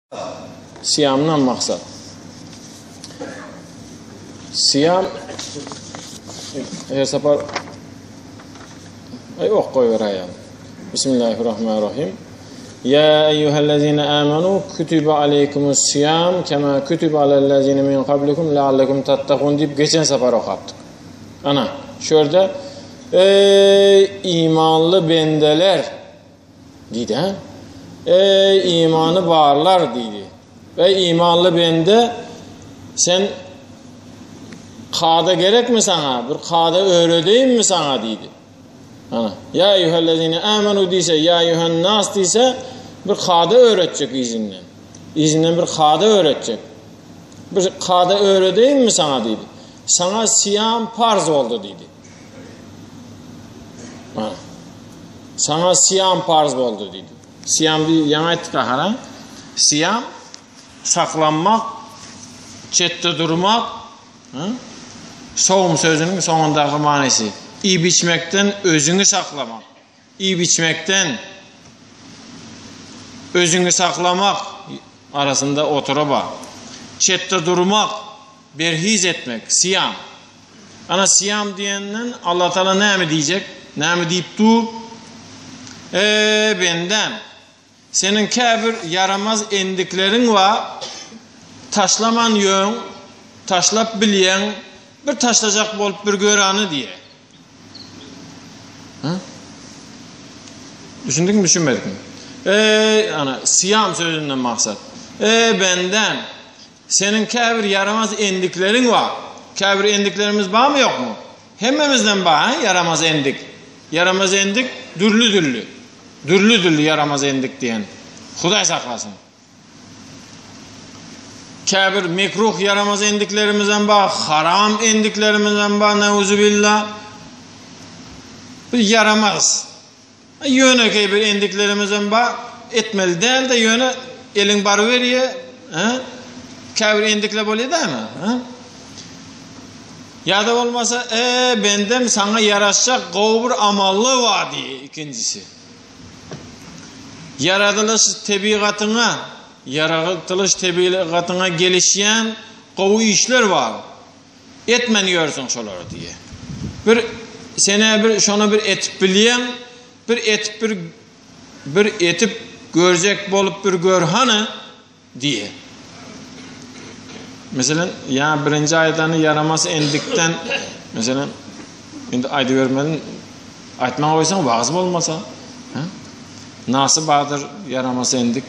Syýamdan maksat. Syýam her sapar Aý ok goýberäýen. Bismillahirrahmanirrahim. Ya eyyuhellezine amanu kutiba aleykumus siyam kema kutiba alellezine min qablikum leallekum tattakun diýip geçen sapar okapdyk. Ana, şu ýerde Ey imanly bendeler Diýdi, hä? Eý, imany barlar diýdi. Eý, imanly bende, sen kada gerekmi saňa? Bir kada öwredeýinmi saňa diýdi. Ana, ýa eýýuhellezine amanu diýse, ýa eýýuhen nas diýse, bir kada öwretjek yzyndan. Yzyndan bir kada öwretjek. Bir kada öwredeýinmi saňa diýdi. Saňa siýam parz boldy diýdi. Saňa siýam parz boldy diýdi. Siýam diýip ýaňy aýtdyk ahara. Siýam saklanmak, çetde durmak, sowm sözüniň soňundaky manysy. Iýip içmekden özüňi saklamak. Iýip içmekden özüňi saklamak arasynda oturyba. Çetde durmak, berhiz etmek, siýam. Ana siýam diýenden Allah Taala näme diýjek? Näme diýip dur? Eý bendäm, seniň käbir ýaramaz endikleriň bar, taşlaman ýöň, taşlap bilýäň, bir taşlajak bolup bir gör any diýýär. Ha? Düşündikmi, düşünmedikmi? Eý, ana siýam sözünden maksat. Eý bendäm, Seniň käbir ýaramaz endikleriň bar. Käbir endiklerimiz barmy ýokmy? Hemmemizden bar, hä, ýaramaz endik. Ýaramaz endik dürli-dürli. Dürli-dürli ýaramaz endik diýen. Hudaý saklasyn. Käbir mekruh ýaramaz endiklerimizem bar, haram endiklerimizem bar, neuzubilla. Bir ýaramaz. Ýönekeý bir endiklerimizem bar, etmeli däl-de, ýöne eliň baryberýär, hä? Käbir endikler bolýar dämi, hä? Ýa-da bolmasa, e, bendem saňa ýaraşjak gowy bir amally bar diýýär ikinjisi. Ýaradylyş tebigatyňa, ýaradylyş tebigatyňa gelişýän gowy işler bar. Etmän ýörsüň şolary diýýär. Bir senä bir şony bir etip bilýäň, bir etip bir bir etip görjek bolup bir gör hany diýýär. Meselem, ýa birinji aýdany ýaramaz endikden, meselem, indi aýdybermedin, aýtman goýsaň wagyz bolmasa, hä? Nasy bardyr, ýaramaz endik,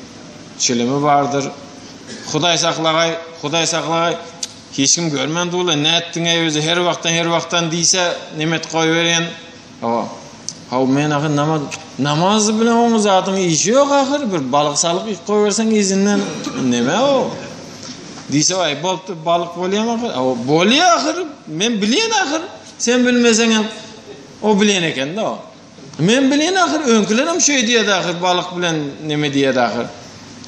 çilimi bardyr. Hudaý saklagaý, Hudaý saklagaý. Hiç kim görmän dula, nätdiň-eý özi her wagtdan, her wagtdan diýse, nemet goýberýän. Hawa. Haw, men ahyr namaz, namaz bilen oň zadyň işi ýok ahyr, bir balyk salyk iýip goýberseň yzyndan neme o? Diýse, aý, bolupdyr, balyk bolýamy ahyr? Hawa, bolýa ahyr, men bilýän ahyr, sen bilmeseňem, o bilýän eken-de o. Men bilýän ahyr, öňkülerem şeý diýýärdi ahyr, balyk bilen neme diýýärdi ahyr.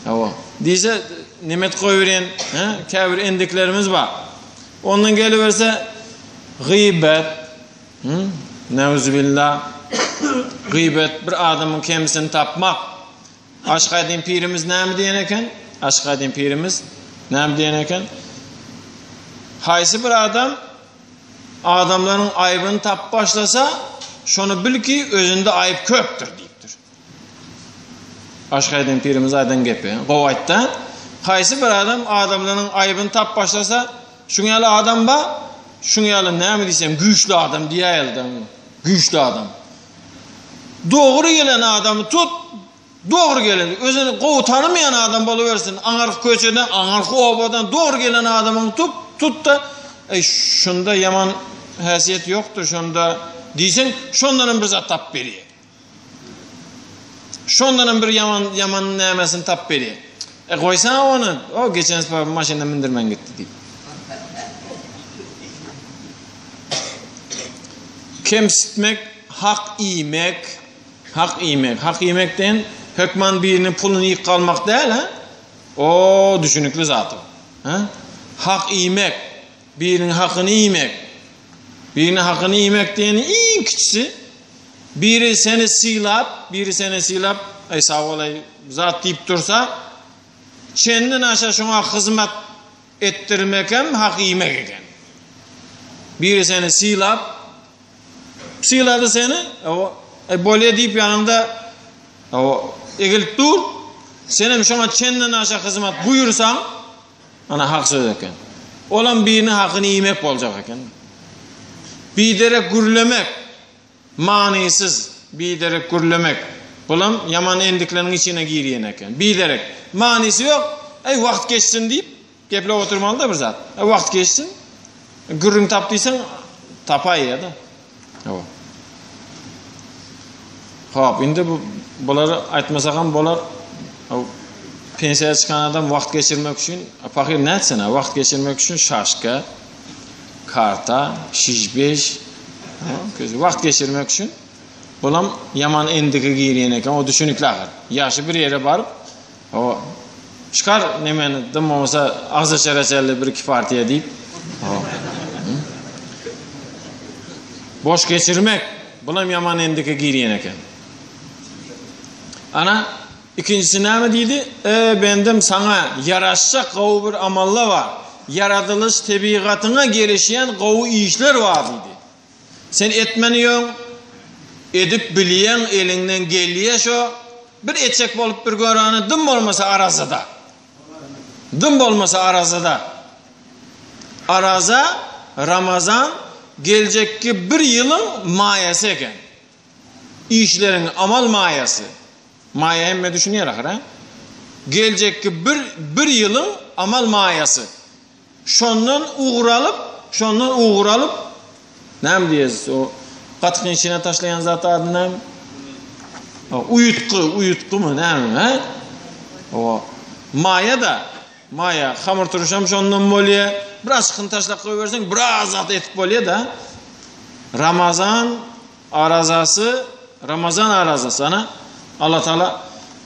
Hawa. Diýse, nemet goýberýän, hä, käbir endiklerimiz bar. Ondan geliberse, gybet, hm, neuzubillah, gybet, bir adamyň kemsini tapmak. Aşgaýdyn pirimiz näme diýen eken? Aşgaýdyn pirimiz näme diýen eken? Haýsy bir adam adamlaryň aýbyny tapyp başlasa, şony bil ki, özünde aýyp köpdür diýipdir. Aşgaýdyn pirimiz aýdan gepi. Gowy aýtdy. Haýsy bir adam adamlaryň aýbyny tapyp başlasa, şuň ýaly adam bar, şuň ýaly näme diýsem, güýçli adam diýäýeli-de. Güýçli adam. Dogry gelen adamy tut, dogry gelen, özüni gowy tanamaýan adam bolubersin, aňarky köçeden, aňarky obadan dogry gelen adamyňy tut, tut-da, eý, şunda ýaman häsiýet ýokdur, şonda diýseň, şondanam bir zat tapyp berýär. Şondanam bir ýaman, ýaman nämesini tapyp berýär. E, goýsana ony, o geçen sapar maşyna mindirmän gitdi diýip. Kemsitmek, hak iýmek, hak iýmek, hak iýmek diýen hökman biriniň puluny iýip galmak däl, ha? O düşünikli zat o. Ha? Hak iýmek, biriniň hakyny iýmek. Biriniň hakyny iýmek diýeni iň kiçisi. Biri seni sylap, biri seni sylap, aý sag bol, aý zat diýip dursa, Çenden aşa şoňa hyzmat etdirmek hem hak iýmek eken. Biri seni sylap, sylady seni, o e, bolýa diýip ýanyňda o egilip dur. Senem şoňa çenden aşa hyzmat buýursaň, ana hak söz eken. Olam biriniň hakyny iýmek boljak eken. Biderek gürlemek, Manysyz, biderek gürlemek. Bulam ýaman endikleriň içine girýän eken. Biderek. Manysy ýok. Eý, wagt geçsin diýip, gepläp oturmaly-da bir zat. Eý, wagt geçsin. Gürrüň tap diýseň, tapaýýar-da. Hawa. Hop, indi bu bulary aýtmasagam bolar. Pensiýa çykan adam wagt geçirmek üçin, pahyr nätsin-ä, wagt geçirmek üçin şaşka, Karta, şiş-beş, wagt geçirmek üçin. Bulam ýaman endige girýän eken, o düşünikli ahyr. Ýagşy bir ýere baryp, o çykar nemeni, dym bolmasa agzaçara çenli bir-iki partiýa diýip. Boş geçirmek, bulam ýaman endige girýän eken. Ana, Ikinjisi näme diýdi? Eý, bendem, saňa ýaraşjak gowy bir amalla bar. Ýaradylyş tebigatyňa gelişýän gowy işler bar diýdi. Sen etmeni ýöň, edip bilýäň, eliňden gelýä şo. Bir etjek bolup bir gör ony, dym bolmasa arazada. Dym bolmasa arazada. Araza, Ramazan geljekki bir ýylyň maýasy eken. Işleriň amal maýasy. Maýa hemme düşünýär ahyr, hä? Geljekki bir bir ýylyň amal maýasy. Şondan ugur alyp, şondan ugur alyp, näme diýýäs, o gatygyň içine taşlaýan zat ady näme? Uýutgy, uýutgymy, näme, hä? O maýa-da, maýa, hamyr turşam şondan bolýar. Biraz çykyny taşlap goýberseň, biraz zat etip bolýar-da. Ramazan Arazasy Ramazan arazasy ana Allah Taala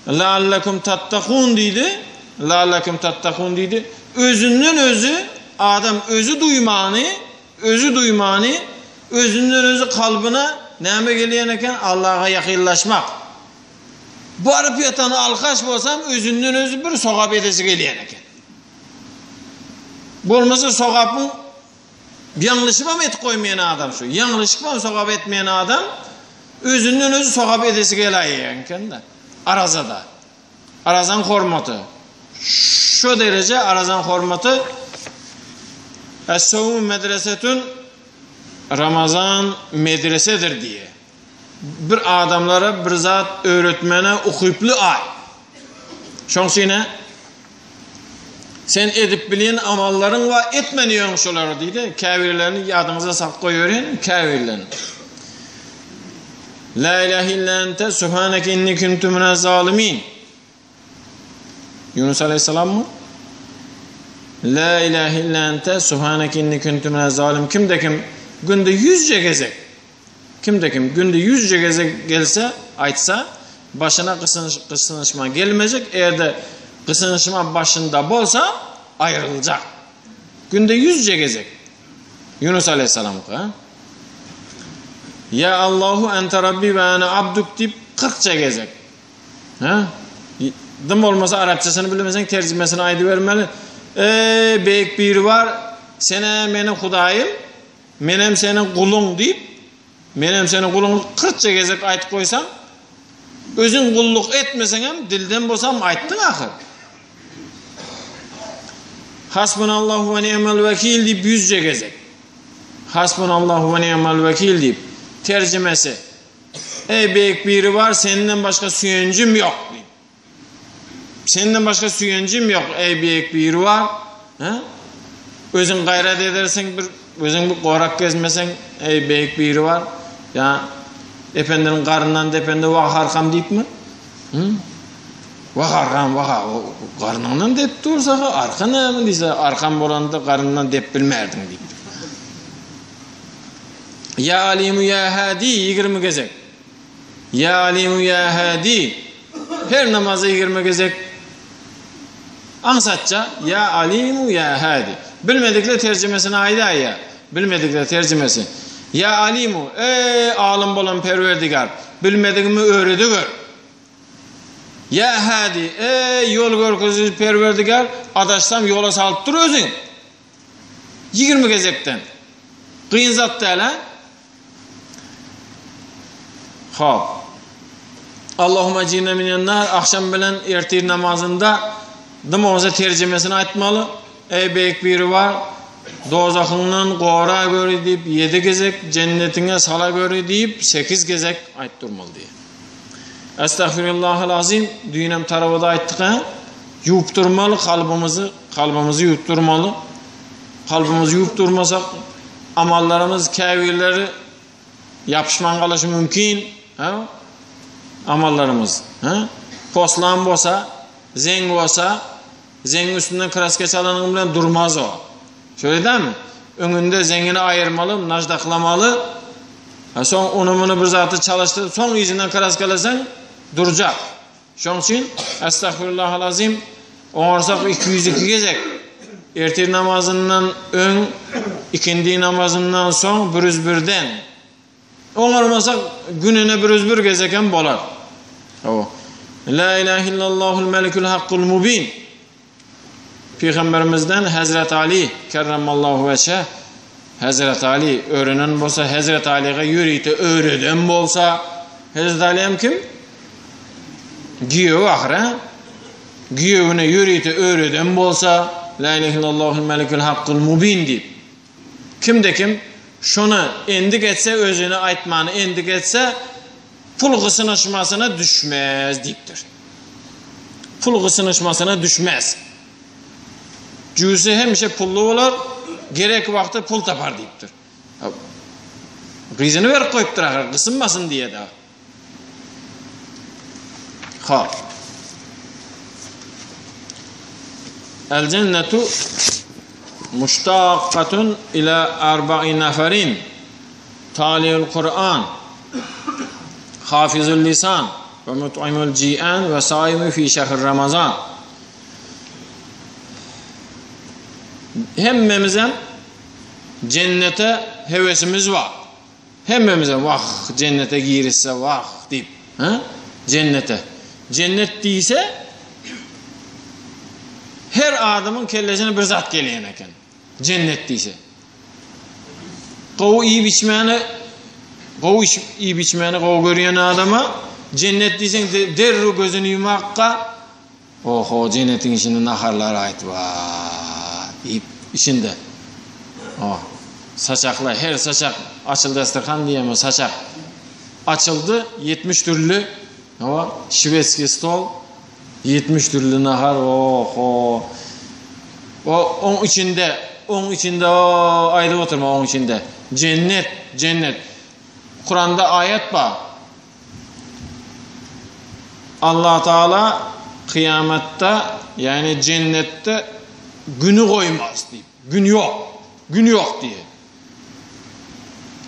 la'allakum tattakun diýdi. La'allakum tattakun diýdi. Özünden özi adam özi duýmany, özi duýmany, özünden özi kalbyna näme gelýän eken? Allaha ýakynlaşmak. Baryp ýatan alkaş bolsam özünden özi bir sogap edesi gelýän eken. Bolmasa sogapyň Ýalňyşybam edip goýmaýan adam şu. Ýalňyşybam sogap etmeýän adam özünden özi sogap edesi geläýýän eken-de. Arazada. Arazaň hormaty. Şo dereje arazaň hormaty Es-sowmu medresetun Ramazan medresedir diýe. Bir adamlara bir zat öwretmäne ukyply aý. Şoň üçin sen edip bilýän amallaryň we etmeli ýöň şolary diýdi. Käbirlerini ýadyňyza salyp goýberýän, käbirlerini. La ilahe illa ente subhaneke inni kuntu minez zalimin. Yunus aleyhisselam mı? La ilahe illa ente subhaneke inni kuntu minez zalim. Kimde kim günde yüzce gezek Kimde kim günde ýüzje gezek gelse, aýtsa, başyna gysynyşma gelmejek, eger-de gysynyşma başynda bolsa, aýryljak. Günde ýüzje gezek. Ýunus aleýhissalamyka, ha? Ýa Allahu ente Rabbi we ene abduk diýip kyrkja gezek. Ha? Dym bolmasa arapçasyny bilmeseň terjimesini aýdybermeli. Eý, beýik biri bar, sen-ä meniň Hudaýym, Menem seniň guluň diýip, Menem seniň guluň kyrkja gezek aýdyp goýsaň, özüň gulluk etmeseňem, dilden bolsam aýtdyň ahyr. Hasbunallahu we ni'mel wekil diýip ýüzje gezek. Hasbunallahu we ni'mel wekil diýip, terjimesi. Eý beýik biri bar, senden başga süýenjim ýok diýip. Senden başga süýenjim ýok, eý beýik Biribar. Hä? Özüň gaýrat edersiň bir, özüň bir gorak gezmeseň, eý beýik Biribar. Ýa Ependiniň garyndan depende wah arkam diýipmi? Hı? Wah arkam, wah garnyňdan dep dursa, arka näme diýse, arkam bolanda garyndan dep bilmerdiň diýipdir. Ýa Alimu ýa Hadi 20 gezek. Ýa Alimu ýa Hadi Her namaza 20 gezek aňsatja Ýa Alimu ýa Hadi. Bilmedikler terjimesini aýdaýýa. Bilmedikler terjimesi. Ýa Alimu, eý alym bolan Perwerdigar, bilmedigimi öwrediger. Ýa Hadi, eý, ýol görkeziji Perwerdigär, adaşsam ýola salyp dur özüň. 20 gezekden. Kyn zat däl, hä? Hop. Allahumma ejirna minen nar akşam bilen ertir namazynda dym bolsa terjimesini aýtmaly. Eý beýik Biribar, dozahyňdan gora göri diýip ýedi gezek, jennetiňe sala göri diýip sekiz gezek aýt durmaly diýýär. Estagfirullahal azim, düýnem tarawada aýtdyk ha. Ýuwup durmaly kalbymyzy, kalbymyzy ýuwup durmaly. Kalbymyzy ýuwup durmasak, amallarymyz käbirleri ýapyşman galyşy mümkin, ha? Amallarymyz, ha? Poslan bolsa, zeň bolsa, zeňiň üstünden kraska çalanyň bilen durmaz o. Şöyle dämi? Öňünde zeňini aýyrmaly, najdaklamaly. Ha, soň ony muny bir zady çalyşdyryp, soň yzyndan kraskalasaň durjak. Şoň üçin Estagfirullahal azim oňarsak 202 gezek ertir namazyndan öň, ikindi namazyndan soň 101-den. Oňarmasak gününe 101 gezek hem bolar. Hawa. La ilahe illallahul melikul hakkul mubin. Pygamberimizden Hazret Ali kerremallahu veçhe Hazret Ali öğrenen bolsa Hazret Ali'ye ýörite öwreden bolsa Hazret Ali hem kim? Giýewi ahyr, ha? Giýewine ýörite öwreden bolsa La ilahe illallahul melikul hakkul mubin diýip. Kimde kim şony endik etse özüne aýtmany endik etse pul gysynyşmasyna düşmez diýipdir. Pul gysynyşmasyna düşmez. Jübüsi hemişe pully bolar, gerek wagty pul tapar diýipdir. Gyzyny berip goýupdyr ahyr, gysynmasyn diýe-de. Hop. El cennetu muştakkatun ila arba'i naferin. Taliul Kur'an, hafizul lisan ve mut'imul ci'an ve saimi fi şehr Ramazan. Hemmemizem cennete hewesimiz bar. Hemmemize wah jennete girişse wah diýip, ha? Jennete. Jennet diýse her adamyň kellesine bir zat gelýän eken. Jennet diýse. Gowy iýip içmäni gowy iýip içmäni gowy görýän adama jennet diýseň derrew gözüni ýumakka Oho, jennetiň içinde naharlar aýt bar diýip, içinde. Oh, saçaklar, her saçak açyldy dastarhan diýýärmi, saçak açyldy, 70 dürli, hawa, şwedskiý stol, 70 dürli nahar, oho. O, oň içinde, oň içinde, o, aýdyp oturma, oň içinde. Jennet, jennet. Kuranda aýat bar. Allah Taala kyýamatda, ýagny jennetde güni goýmaz diýip. Gün ýok. Gün ýok diýip.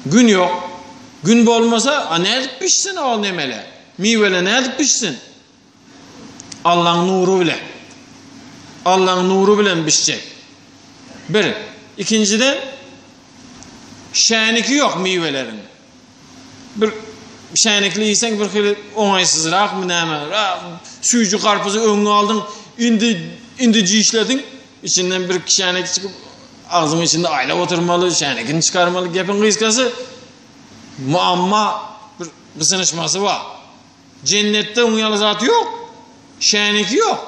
Gün ýok. Gün bolmasa, a nädip bişsin ol nemele? Miwele nädip bişsin? Allaň nury bilen. Allaň nury bilen bişjek. Bir. Ikinjiden şäniki ýok miweleriň. Bir şänikli iýseň bir hili oňaýsyzrakmy näme? Süýji garpyzy öňüňe aldyň, indi indi jişlediň, içinden bir şänik çykyp agzyň içinde aýlap oturmaly, şänikini çykarmaly. Gepiň gysgasy muamma bir gysynyşmasy bar. Jennetde oň ýaly zat ýok. Şäniki ýok.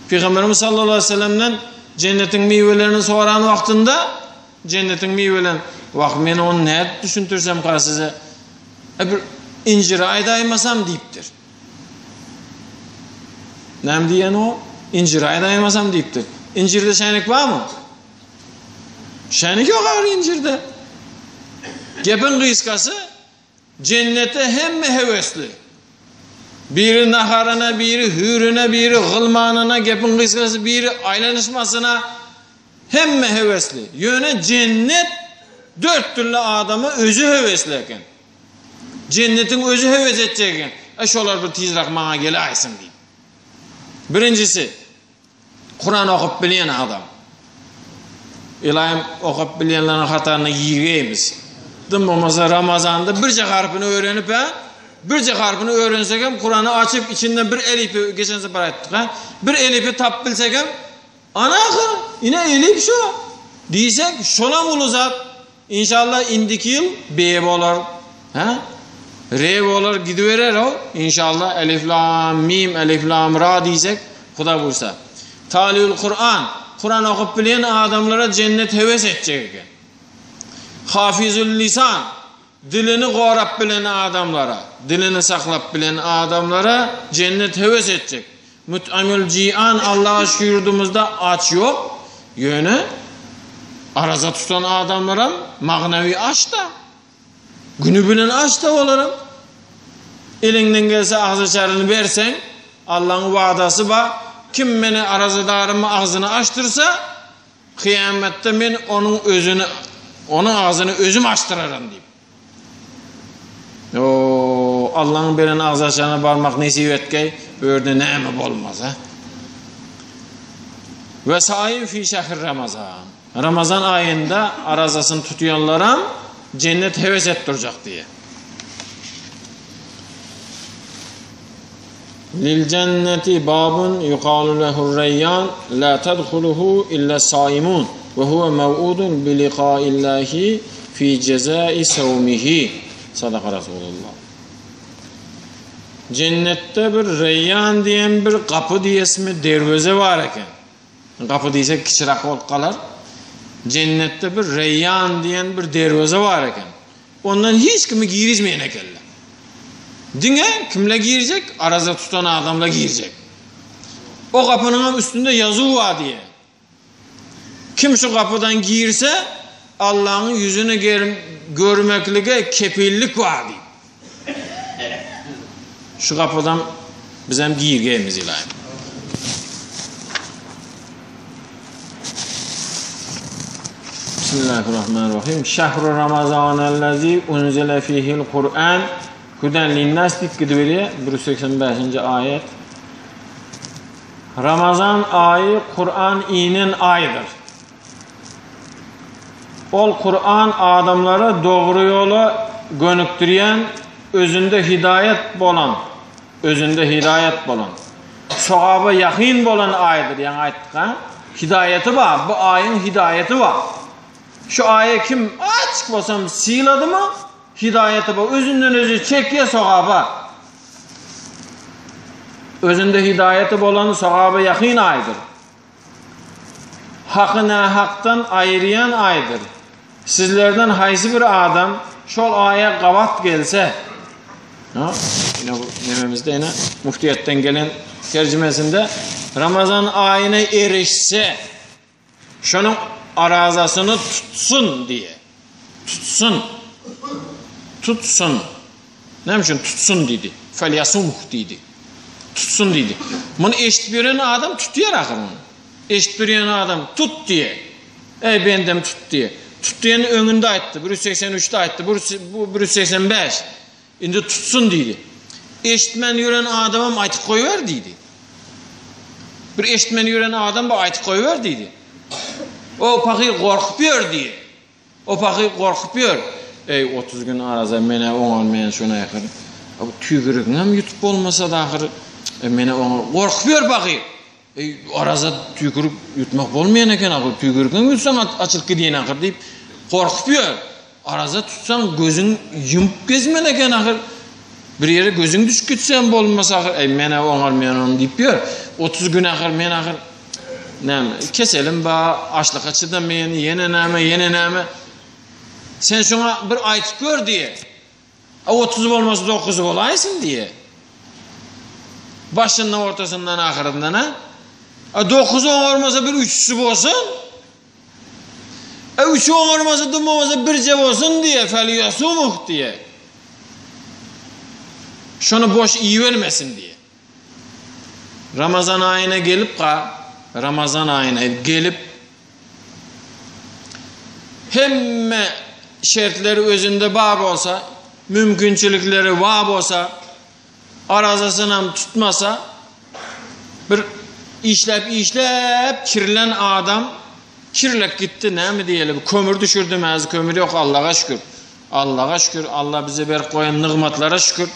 Pygamberimiz sallallahu aleyhi ve sellemden jennetiň miwelerini soran wagtynda jennetiň miwelerini wah men ony nädip düşündirsemka size e bir injiri aýdaýmasam diýipdir. Näme diýen o? Injiri aýdaýmasam diýipdir. Injirde şänik barmy? Şänik ýok ahyr injirde. Gepiň gysgasy Jennete hemme höwesli. Biri naharyna, biri hüýrüne, biri gylmanyna, gepiň gysgasy biri aýlanyşmasyna hemme höwesli. Ýöne jennet dört dürli adama özi höwesli eken. Jennetiň özi höwes etjek eken. E şolar bir tizräk maňa geläýsin diýip. Birinjisi, Kuran okap bilýän adam. Ylaýym okap bilýänleriň hataryna girgeýmiz. Dym bolmasa Ramazanda birje harpyny öwrenip, hä? Birje harpyny öwrensegem, Kurany açyp, içinden bir elipi, geçen sefer aýtdyk, ha? Bir elipi tapyp bilsegem, ana ahyr, ine elip şu. Diýsek, şolam uly zat. Inşallah indiki ýyl B bolar. Ha? R bolar gidiberer o. Inşallah elif lam mim elif lam ra diýsek, Huda buýursa. Taliul Kur'an. Kur'an okup bilen adamlara cennet höwes etjek eken. Hafizul lisan. Dilini gorap bilen adamlara, dilini saklap bilen adamlara cennet höwes etjek. Mut'amül jian Allaha şükür ýurdumyzda aç ýok. Ýöne araza tutan adamlaram magnawi aç-da. Güni bilen aç-da olaram. Eliňden gelse agzaçaryny berseň, Allaň wadasy bar, kim meni arazadarymy agzyny açdyrsa, kyýamatda men onuň özüni, onuň agzyny özüm açdyraryn diýip. O Allaň beren agzaçaryna barmak nesip etgeý, bu ýerde näme bolmaz, ha? We saim fi şehr Ramazan. Ramazan aýynda arazasyny tutýanlaram jennet hewes et durjak diýe. Lil jenneti babun yuqalu lehu reyyan la tadhuluhu illa saimun ve huve mev'udun bi liqaillahi fi cezai savmihi. Sadaka Resulullah. Cennetde bir Reyyan diýen bir gapy diýesmi derweze bar eken. Gapy diýsek kiçiräk bolup galar. Jennetde bir Reýýan diýen bir derweze bar eken. Ondan hiç kimi girizmeýän ekenler. Diňe kimler girjek? Araza tutan adamlar girjek. O gapynyň hem üstünde ýazuw bar diýýär. Kim şu gapydan girse, Allahyň ýüzüni görmeklige kepillik bar diýip. Şu gapydan bizem girgeýmiz ilaýym. Bismillahirrahmanirrahim. Şehru Ramazanellezi unzile fihil Kur'an huden linnas diýip gidiberýär. 185-nji aýat. Ramazan aýy Kur'an inen aýdyr. Ol Kuran adamlary dogry ýola gönükdirýän, özünde hidaýat bolan, özünde hidaýat bolan, sogaba ýakyn bolan aýdyr, ýaňy aýtdyk ha, hidaýaty bar, bu aýyň hidaýaty bar. Şu aýa kim açyk bolsam syladymy, hidaýaty bar, özünden özi çekýär sogaba. Özünde hidaýaty bolan, sogaba ýakyn aýdyr. Haky nähakdan aýyrýan aýdyr. Sizlerden haýsy bir adam şol aýa gabat gelse, ha, ine bu nememizde ine muftiýetden gelen terjimesinde Ramazan aýyna erişse, şonuň arazasyny tutsun diýe. Tutsun. Tutsun. Näme üçin tutsun diýdi? Felyasumh diýdi. Tutsun diýdi. Muny eşidip ýören adam tutýar ahyr muny. Eşidip ýören adam tut diýe. Eý bendem tut diýe. Tut diýeni öňünde aýtdy. 183-de aýtdy. Bu 185. Indi tutsun diýdi. Eşitmän ýören adamam aýtyp goýber diýdi. Bir eşitmän ýören adam bu aýtyp goýber diýdi. O pahyr gorkup ýör diýe. O pahyr gorkup ýör. Eý, 30 gün araza men-ä oňarmaýan şony ahyr. Bu tüýkürigiňem ýutup bolmasa-da ahyr. E, men-ä oňar gorkup ýör pahyr. Eý, araza tüýkürik ýutmak bolmaýan eken ahyr. Tüýkürigiňem ýutsaň açylyp gidýän ahyr diýip gorkup ýör. Araza tutsaň gözüň ýumup gezmeli eken ahyr. Bir ýere gözüň düşüp gitse hem bolmasa ahyr. Eý, men-ä oňarmaýan ony diýip ýör. 30 gün ahyr men ahyr näme keselim bar, açlyka çydamaýan, ýene näme, ýene näme. Sen şoňa bir aýtyp gör diýe. A 30 bolmasa 9 bolaýsyn diýe. Başyndan, ortasyndan, ahyryndan ha. A 9 oňarmasa bir üçüsi bolsun. E üçi oňarmasa dymamasa birje bolsun diýe, felyasumuh diýe. Şony boş iýibermesin diýe. Ramazan aýyna gelip ga, Ramazan aýyna gelip hemme şertleri özünde bar bolsa, mümkinçilikleri bar bolsa, arazasynam tutmasa, bir işläp işläp kirlen adam kirlek gitdi, näme diýeli, kömür düşürdim, häzir kömür ýok, Allaha şükür. Allaha şükür, Allah bize berip goýan nygmatlara şükür.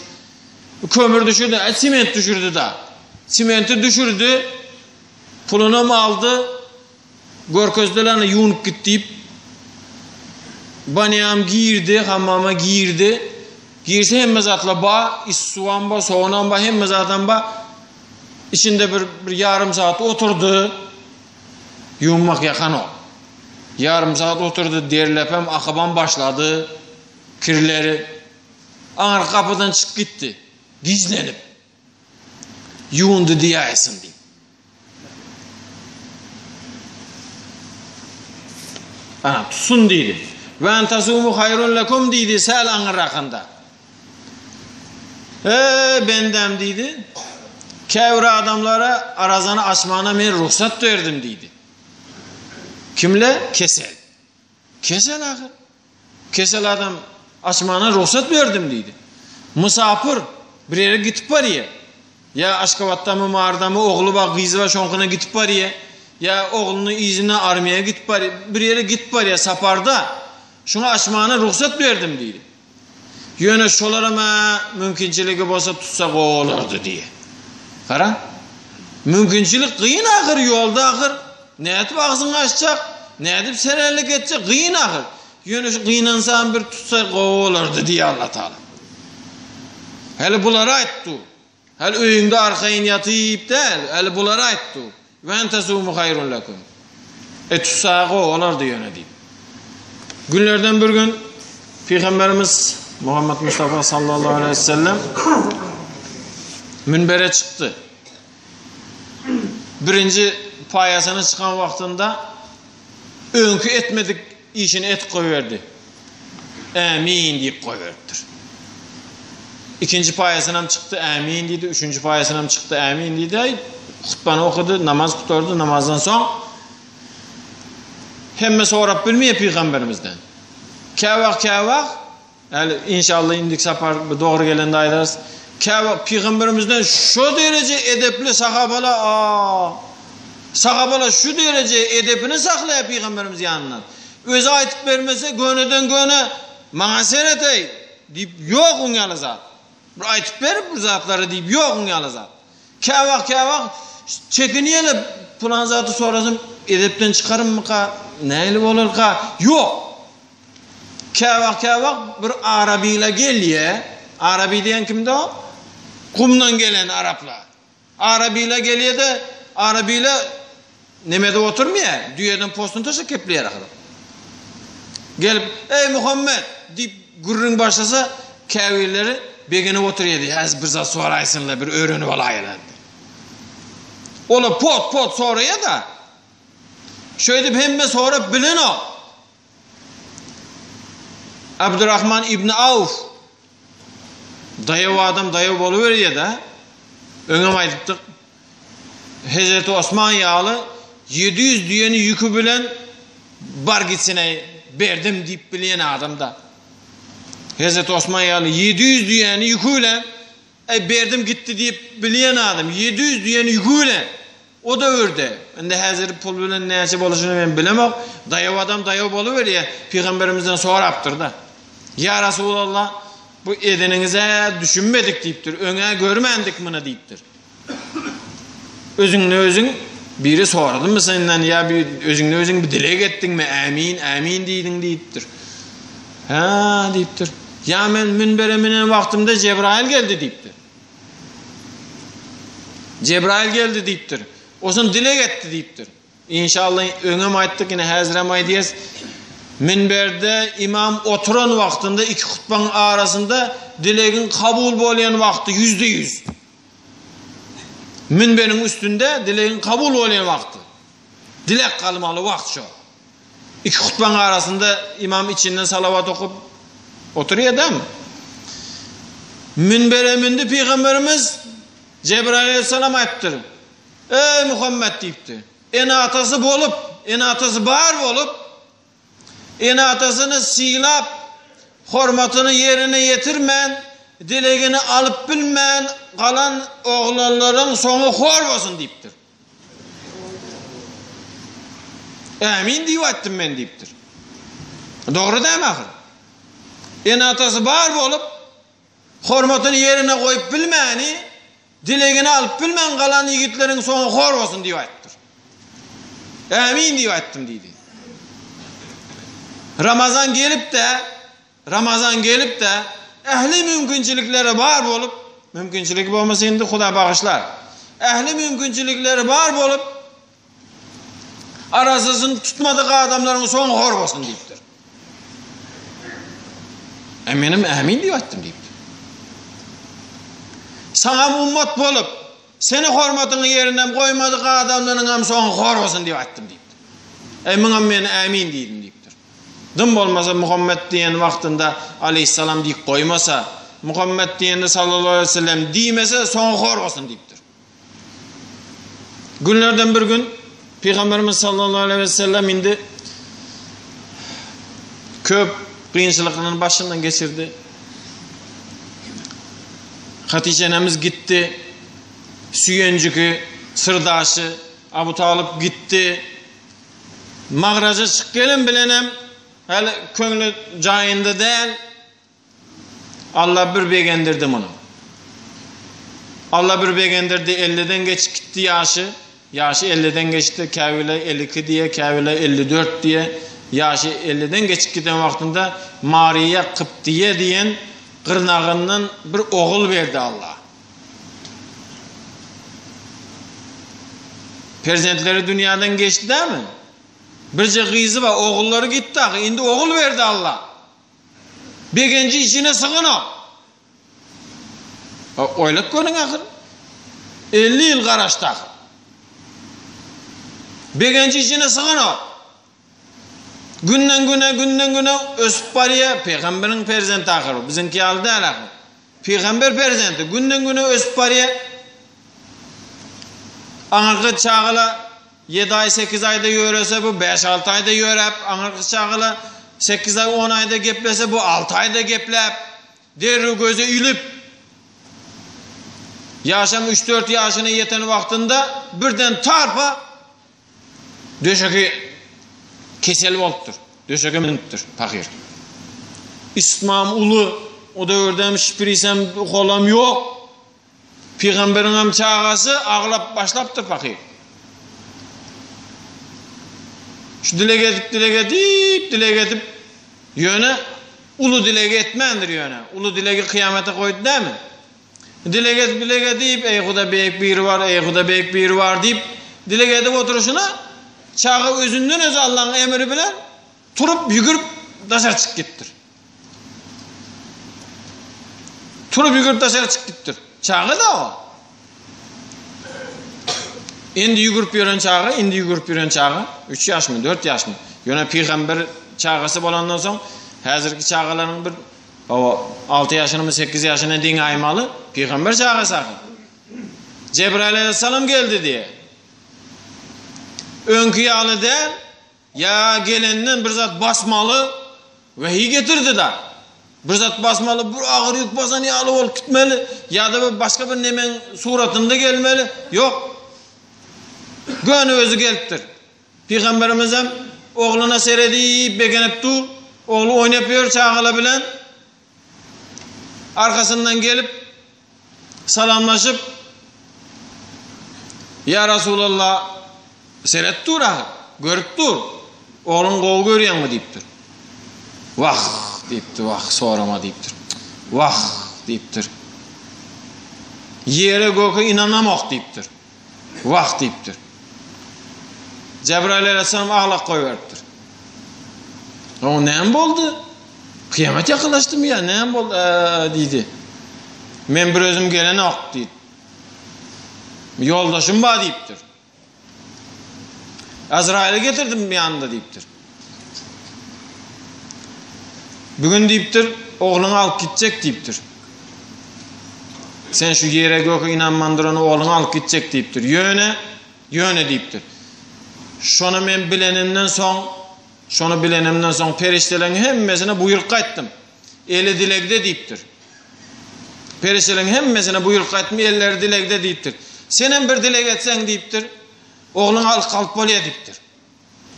Kömür düşürdi, e, sement düşürdi da. Simenti düşürdi, pulunam aldy, görkezdiler, ýuwunyp git diýip. Banýam girdi, hammama girdi. Girse hemme zatlar ba, is suwam ba, soganam ba, hemme zadam ba. Içinde bir, bir ýarym saat oturdy. Ýuwunmak ýakanok. Ýarym saat oturdy, derlepem akybam başlady. Kirleri. Aňyrky gapydan çykyp gitdi. Gizlenip. Ýuwundy diýäýsin diýip. Ana, tutsun diýdi. Ve en tasumu hayrun lekum diýdi säl aňyrrakynda. Eý, bendäm diýdi. Käbir adamlara arazany açmana men rugsat berdim diýdi. Kimle? Kesel. Kesel ahyr. Kesel adam açmana rugsat berdim diýdi. Mysapyr bir ýere gitip barýa. Ýa Aşgabatdamy, Maryrdamy ogly bar, gyzy bar, şoňkyna gitip barýa. Ýa ogluny yzyna armiýa gitip barýa. Bir ýere gitip barýa saparda. Şoňa açmana rugsat berdim diýdi. Ýöne şolaram-a mümkinçiligi bolsa tutsa gowy bolardy diýýär. Gara. Mümkinçilik gyn ahyr, ýolda ahyr. Nädip agzyňy açjak, nädip serenlik etjek, gyn ahyr. Ýöne şu gynansam bir tutsa gowy bolardy diýýär Allah Taala. Häli bulary aýtdy dur. Häli öýüňde arkaýyn ýatyp däl, häli bulary aýtdy dur. Ve en tasumu hayrun lekum. E tutsa gowy bolardy ýöne diýip. Günlerden bir gün Pygamberimiz Muhammed Mustafa sallallahu aleyhi ve sellem münbere çykdy. Birinji paýasyna çykan wagtynda öňki etmedik işini etip goýberdi. Ämin diýip goýberipdir. Ikinji paýasynam çykdy, ämin diýdi. Üçünji paýasynam çykdy, ämin diýdi. Hutbany okady, namaz gutardy. Namazdan soň hemme sorap bilmeýär pygamberimizden. Käwagt käwagt Äli inşallah indik sapar bu dogry gelende aýdarys. Käwagt pygamberimizden şo dereje edepli sahabalar a sahabalar şu dereje edepini saklaýar pygamberimiz ýanyndan. Özi aýtyp bermese göneden göne maňa sereteý diýip ýok oň ýaly zat. Bir aýtyp berip bir zatlary diýip ýok oň ýaly zat. Käwagt käwagt çekinýärler pylan zady sorasam edepden çykarynmyka nähili bolarka ýok. Käwagt käwagt bir arabyla gelýä. Araby diýen kimdi o? Gumdan gelen araplar. Arabyla gelýä-de, arabyla nemede oturmaýar, düýeden postuny taşlap kepleýär ahyry. Gelip, Eý, Muhammet! diýip gürrüň başlasa, käbirleri begenip oturýardy, Häzir bir zat soraýsynlar, bir öwrenip alaýylar diýip. Olar pot-pot soraýar-da, şeýdip hemme sorap bilenok. Abdurrahman ibn Awf daýaw adam daýaw boluberýär-de. Öňem aýdypdyk. Hezreti Osman ýaly 700 düýeni ýüki bilen bar gitsine berdim diýip bilýän adam-da. Hezreti Osman ýaly 700 düýeni ýüki bilen Eý, berdim gitdi diýip bilýän adam, 700 düýeni ýüki bilen. O döwürde, indi häzir pul bilen näçe boluşyny men bilemok, daýaw adam daýaw boluberýär, pygamberimizden sorapdyr-da. Ýa Rasulallah, bu edeniňize düşünmedik diýipdir, öň-ä görmändik muny diýipdir. Özüňde özüň biri soradymy senden ýa bir özüňde özüň bir dileg etdiňmi, ämin, ämin diýdiň diýipdir. Hä diýipdir. Ýa men münbere münen wagtymda Jebraýyl geldi diýipdir. Jebraýyl geldi diýipdir. Osun dileg etdi diýipdir. Inşallah öňem aýtdyk, ine häzirem aýdýas. Minberde imam oturan wagtynda iki hutbaň arasynda dilegiň kabul bolýan wagty %100. Minberiň üstünde dilegiň kabul bolýan wagty. Dilek galmaly wagt şo. Iki hutbaň arasynda imam içinden salawat okup oturýar dämi? Minbere mündi pygamberimiz Jebraýyl aleyhisselam aýtdyr. Eý Muhammet diýipdi. Ene-atasy bolup, ene-atasy bar bolup, ene-atasyny sylap, hormatyny ýerine ýetirmän, dilegini alyp bilmän galan oglanlaryň soňy hor bolsun diýipdir. Ämin diýip aýtdym men diýipdir. Dogry dämi ahyr? Ene-atasy bar bolup, Hormatyny ýerine goýup bilmäni, dilegini alyp bilmän galan ýigitleriň soňy hor bolsun diýip aýtdyr. Ämin diýip aýtdym diýdi. Ramazan gelip-de, Ramazan gelip-de, ähli mümkinçilikleri bar bolup, mümkinçiligi bolmasa indi Huda bagyşlar. Ähli mümkinçilikleri bar bolup, arasasyny tutmadyk adamlaryň soňy hor bolsun diýipdir. E menem ämin diýip aýtdym diýipdir. Saňam ummat bolup, seni hormatyňy ýerine goýmadyk adamlaryň hem soňy hor bolsun diýip aýtdym diýipdir. E muňam men ämin diýdim diýipdir. Dym bolmasa Muhammet diýen wagtynda aleýhissalam diýip goýmasa, Muhammet diýende sallallahu aleýhi we sellem diýmese soňy hor bolsun diýipdir. Günlerden bir gün Pygamberimiz sallallahu aleýhi we sellem indi köp kynçylyklaryny başyndan geçirdi. Hatice enemiz gitdi. Süýenjigi, syrdaşy Abu Talyp gitdi. Magraja çykyp gelen bilenem häli köňli jaýynda däl. Alla bir begendirdi muny. Alla bir begendirdi, elliden geçip gitdi ýaşy. Ýaşy elliden geçdi, käbirleri 52 diýe, käbirleri 54 diýe. Ýaşy elliden geçip giden wagtynda Mariýa Kyptyýe diýen gyrnagyndan bir ogul berdi Alla. Perzentleri dünýäden geçdi dämi? Birje gyzy bar, ogullary gitdi ahy, indi ogul berdi Alla. Begenji içine syganok. Oýlap görüň ahyr. 50 ýyl garaşdy ahyr. Begenji içine syganok. Günden güne, günden güne ösüp barýar. Pygamberiň perzenti ahyr. Biziňki ýaly däl ahyr. Pygamber perzenti günden güne ösüp barýar. Aňyrky çagala Ýedi aý, sekiz aýda ýörese, bu bäş-alty aýda ýöräp, aňyrky çagala sekiz aý, on aýda geplese, bu alty aýda gepläp, derrew göze ilip, ýaşam üç-dört ýaşyna ýeten wagtynda birden tarpa döşegi kesel bolupdyr. Döşege münüpdir, pahyr. Ismam uly, o döwürdem şprisem, ukalam ýok. Pygamberiňem çagasy aglap başlapdyr pahyr. Şu dileg edip, dileg edip, dileg edip, ýöne uly dilegi etmändir ýöne. Uly dilegi kyýamete goýdy dämi? Dileg edip, dileg edip, eý Huda beýik biri bar, eý Huda beýik biri bar diýip, dileg edip oturyşyna çaga özünden özi Allaň emri bilen turup, ýügürip daşary çykyp gitdir. Turup ýügürip daşary çykyp gitdir. Çaga-da o. Indi ýügürip ýören çaga, indi ýügürip ýören çaga, 3 ýaşmy, 4 ýaşmy? Ýöne pygamber çagasy bolandan soň, häzirki çagalaryň bir hawa 6 ýaşynymy, 8 ýaşyna deň aýmaly, pygamber çagasy ahyr. Jebraýyl aleyhissalam geldi diýe. Öňki ýaly däl, Ýa gelenden bir zat basmaly, wehiý getirdi-da. Bir zat basmaly, bir agyr ýük basan ýaly bolup gitmeli, ýa-da bir başga bir nemeň suratynda gelmeli. Ýok. Göni özi gelipdir. Pygamberimizem ogluna seredip begenip dur. Ogly oýnap ýör çagalar bilen. Arkasyndan gelip salamlaşyp Ýa Rasulallah seret dur ahyr, görüp dur. Ogluň gowy görýäňmi diýipdir. Wah diýipdir, wah sorama diýipdir. Wah diýipdir. Ýere göke ynanamok diýipdir. Wah diýipdir. Jebraýyl aleýhissalam aglak goýberipdir. Oňa näme boldy? Kyýamat ýakynlaşdymy ýa näme boldy? Ee, diýdi. Men bir özüm gelenok diýdi. Ýoldaşym bar diýipdir. Azraýyly getirdim ýanynda diýipdir. Bugün diýipdir, ogluňy alyp gitjek diýipdir. Sen şu ýere göke ynanman duran ogluňy alyp gitjek diýipdir. Ýöne, ýöne diýipdir. Şony men bilenimden soň, şony bilenimden soň perişdeleriň hemmesine buýruk gaýtdym. Eli dilegde diýipdir. Perişdeleriň hemmesine buýruk gaýtdym, elleri dilegde diýipdir. Senem bir dileg etseň diýipdir. Ogluňy alyp galyp bolýar diýipdir.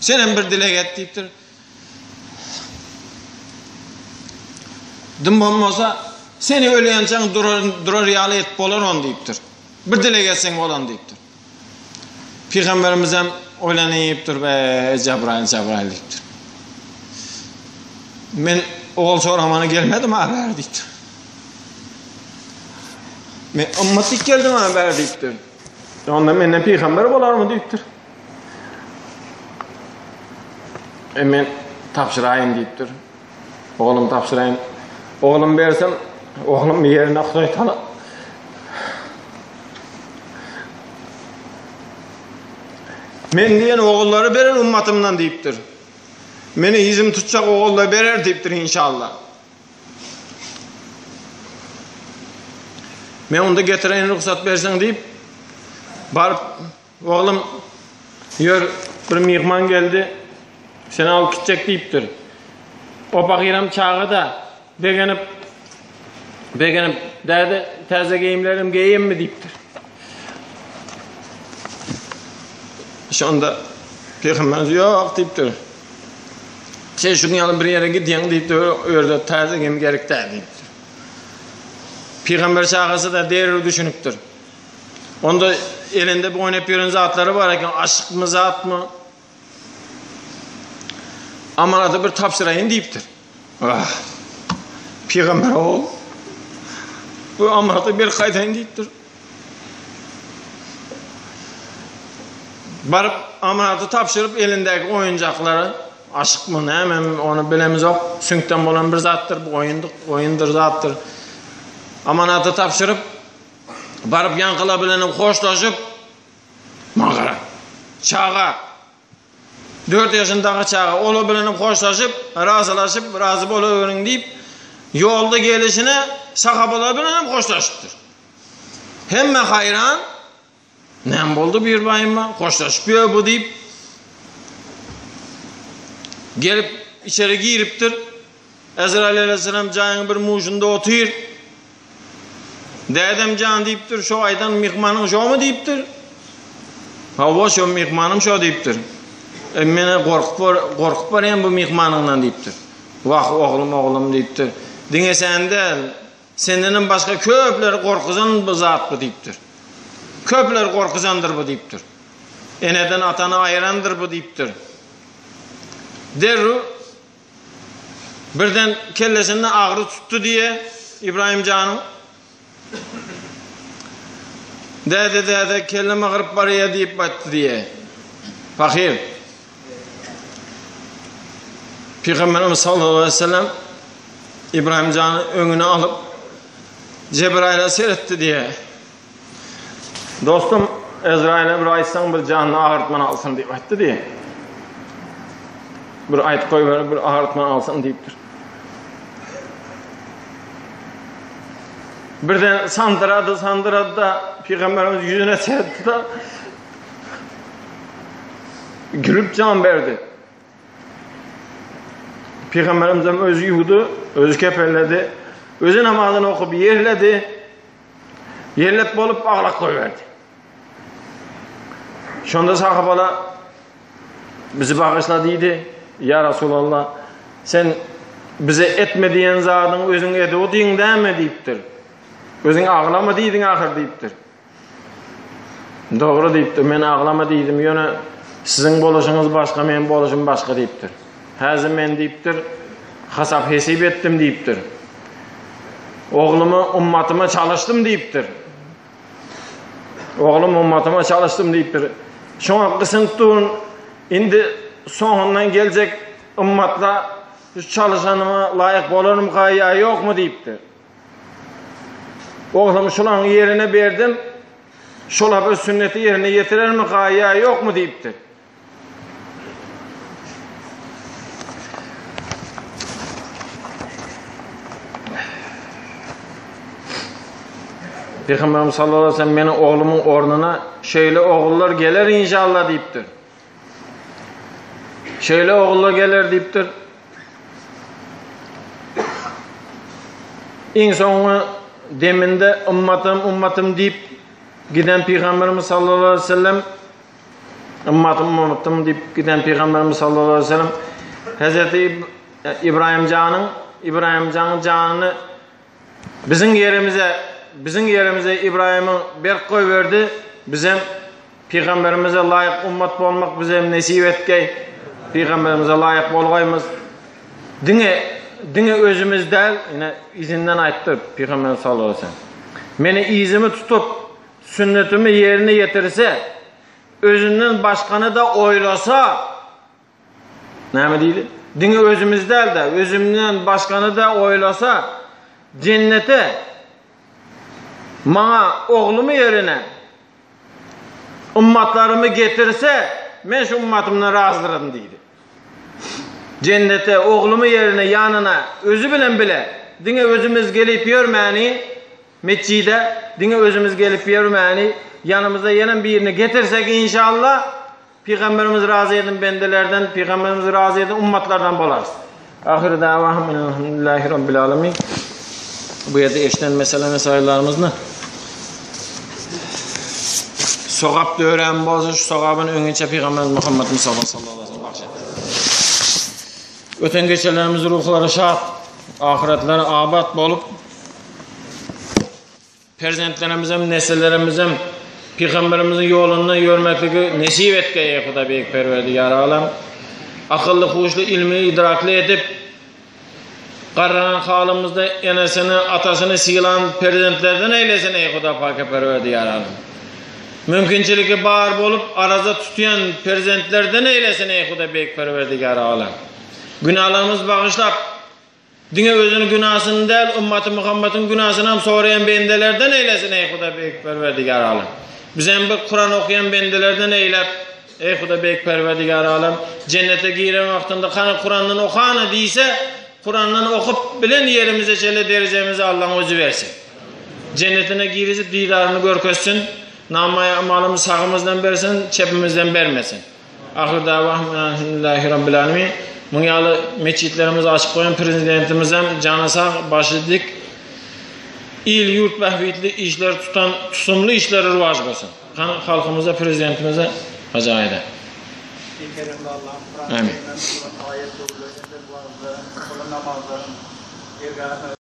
Senem bir dileg et diýipdir. Dym bolmasa. Seni ölýänçäň durar, durar ýaly et bolar on diýipdir. Bir dileg etseň bolan diýipdir. Pygamberimizem oýlanypdyr, be, Jebraýyl, Jebraýyl diýipdir. Men ogul soramana gelmedim ha bäri diýipdir. Men ymmat diýip geldim ha bäri diýipdir. Onda menden pygamber bolarmy diýipdir. E men tabşyraýyn diýipdir. Oglum tabşyraýyn. Oglum bersem, oglum ýerine Hudaý tala. Men diýen ogullary berer ummatymdan diýipdir. Meni ýüzüm tutjak ogullary berer diýipdir inşallah. Men onda getireýin rugsat berseň diýip baryp Oglum, ýör, bir myhman geldi, seni alyp gitjek diýipdir. O pahyram çaga-da, begenip, begenip, Däde, täze geýimlerim geýemmi diýipdir. Şonda Pygamberimiz ýok diýipdir. Sen şunuň ýaly bir ýere gidýäň diýipdir, o ýerde täze geýim gerek däl diýipdir. Pygamber çagasy-da derrew düşünipdir. Onda elinde bir oýnap ýören zatlary bar eken, aşykmy, zatmy? Amanata bir tabşyraýyn diýipdir. Ah. Pygamber ol. Bu amanata bir gaýdaýyn diýipdir. Baryp amanaty tabşyryp elindäki oýunjaklary aşykmy näme ony bilemizok. Süňkden bolan bir zatdyr, bu oýundyk, oýundyr zatdyr. Amanaty tabşyryp Baryp ýaňkylar bilenem hoşlaşyp, maňa gara. Çaga, dört ýaşyndaky çaga, olar bilenem hoşlaşyp, razylaşyp, razy bolaweriň diýip, ýolda gelişine sahabalar bilenem hoşlaşypdyr. Hemme haýran, Näme boldy bir baýyma? Hoşlaşyp ýör bu diýip, gelip içeri giripdir. Ezrail aleyhisselam jaýyň bir muşunda otyr. Dädem jan diýipdir, şo aýdan myhmanyň şomy diýipdir. Hawa, şo myhmanym şo diýipdir. E, mene gorkup bar, gorkup barýan bu myhmanyňdan diýipdir. Wah, oglum, oglum diýipdir. Diňe sen däl, Sendenem başga köpleri gorkuzan bu zat bu diýipdir. Köpleri gorkuzandyr bu diýipdir. Eneden atany aýyrandyr bu diýipdir. Derrew birden kellesinde agry tutdy diýe İbrahim janyň. Däde däde kellem agyryp barýa diýip aýtdy diýe. Pahyr. Pygamberimiz sallallahu aleyhi ve sellem İbrahim jany öňüne alyp Cebrail'e seretdi diýe. Dostum Ezrail'e bir aýtsaň bir janyny agyrtman alsyn diýip aýtdy diýe. Bir aýt goýber bir agyrtman alsyn diýipdir. Birden sandyrady, sandyrady da Pygamberimiz ýüzüne seretdi da gülüp jan berdi. Pygamberimiz hem özi ýuwdy, özi kepelledi, özi namazyny okup ýerledi. Ýerlep bolup aglak goýberdi. Şonda sahabalar bizi bagyşla diýdi. Ýa Resulallah, sen bize etme diýen zadyň özüň edip otyň dämi diýipdir. Özüň aglama diýdiň ahyr diýipdir. Dogry diýipdir, men aglama diýdim, ýöne siziň boluşyňyz başga, meniň boluşym başga diýipdir. Häzir men diýipdir, hasap-hesip etdim diýipdir. Oglumy ummatyma çalyşdym diýipdir. Oglum ummatyma çalyşdym diýipdir. Şoňa gysynyp durun, indi soňundan geljek ummatla şu çalyşanyma laýyk bolarmyka ýa ýokmy diýipdir. Oglum şulaň ýerine berdim. Şola bir sünneti ýerine ýetirermi ýa ýokmy diýipdir. Peygamberimiz sallallahu aleyhi ve sellem meniň oglumyň ornuna şeýle ogullar geler inşallah diýipdir. Şeýle ogullar geler diýipdir. Iň soňky deminde ümmatym ümmatym diýip giden Pygamberimiz sallallahu aleyhi ve sellem ümmatym ümmatym diýip giden Pygamberimiz sallallahu aleyhi ve sellem Hazreti İbrahim janyň İbrahim janyň janyny. Biziň ýerimize, biziň ýerimize Ybraýymyň berk goýberdi, bizem Pygamberimize laýyk ummat bolmak bizem nesip etgeý. Pygamberimize laýyk bolgaýmyz. Diňe diňe özümiz däl, ine izinden aýtdy Pygamberimiz sallallahu aleyhi ve sellem. Meni yzymy tutup, sünnetimi ýerine ýetirse, özünden başgany-da oýlasa, Näme diýdi? Diňe özümiz däl-de, özümden başgany-da oýlasa, jennete maňa oglumy ýerine ummatlarymy getirse, men şu ummatymdan razydyryn diýdi. Jennete oglumy ýerine ýanyna özi bilen bile diňe özümiz gelip ýörmäni metjide diňe özümiz gelip ýörmäni ýanymyzda ýene birini getirsek inşallah Pygamberimiz razy eden bendelerden, Pygamberimiz razy eden ummatlardan bolarys. Ahyry dawahum elhamdülillahi rabbil alamin. Bu ýerde eşiden mesele mesaýlarymyzny sogap dörän bolsa şu sogabyny öňinçe Pygamberimiz Muhammed Mustafa sallallahu aleyhi ve sellem bahşetdi. Öten geçenlerimiz ruhlary şat, ahiretleri abat bolup Perzentlerimizem, nesillerimize Pygamberimiziň ýolunda ýörmekligi nesip etgeý, eý Hudaý Beýik Perwerdigär Alem. Akylly, huşly, ilmi, idrakly edip, garragan halymyzda enesini, atasyny sylan perzentlerden eýlesin, eý Hudaý Pake Perwerdigär Alem. Mümkinçiligi bar bolup, araza tutýan perzentlerden eýlesin, eý Hudaý Beýik Perwerdigär Alem. Günälerimizi bagyşlap, Diňe özüniň günasyny däl, ymmaty Muhammediň günasynam soraýan bendelerden eýlesin, eý Huda Beýik Perwerdigär Alem. Bizem bir Kuran okaýan bendelerden eýläp, eý Huda Beýik Perwerdigär Alem, jennete giren wagtynda kany Kurandan okana diýse, Kurandan okup bilen ýerimize çenli derejemizi Allaň özi bersin. Jennetine girizip didaryny görkezsin, namaýy amalymyzy sagymyzdan bersin, çepimizden bermesin. Ahyr dawahum elhamdülillahi rabbil alemin. Muň ýaly metjitlerimizi açyp goýan prezidentimizem jany sag, başy dik, il ýurt bähbitli işleri tutan tutumly işleri rowaç bolsun. Hany halkymyza prezidentimize haja aýda. Kerimde Allahym Kuran Amin. Kerimden aýat öwrülen hem-de wagyzlaryň, okalan namazlaryň dergähe.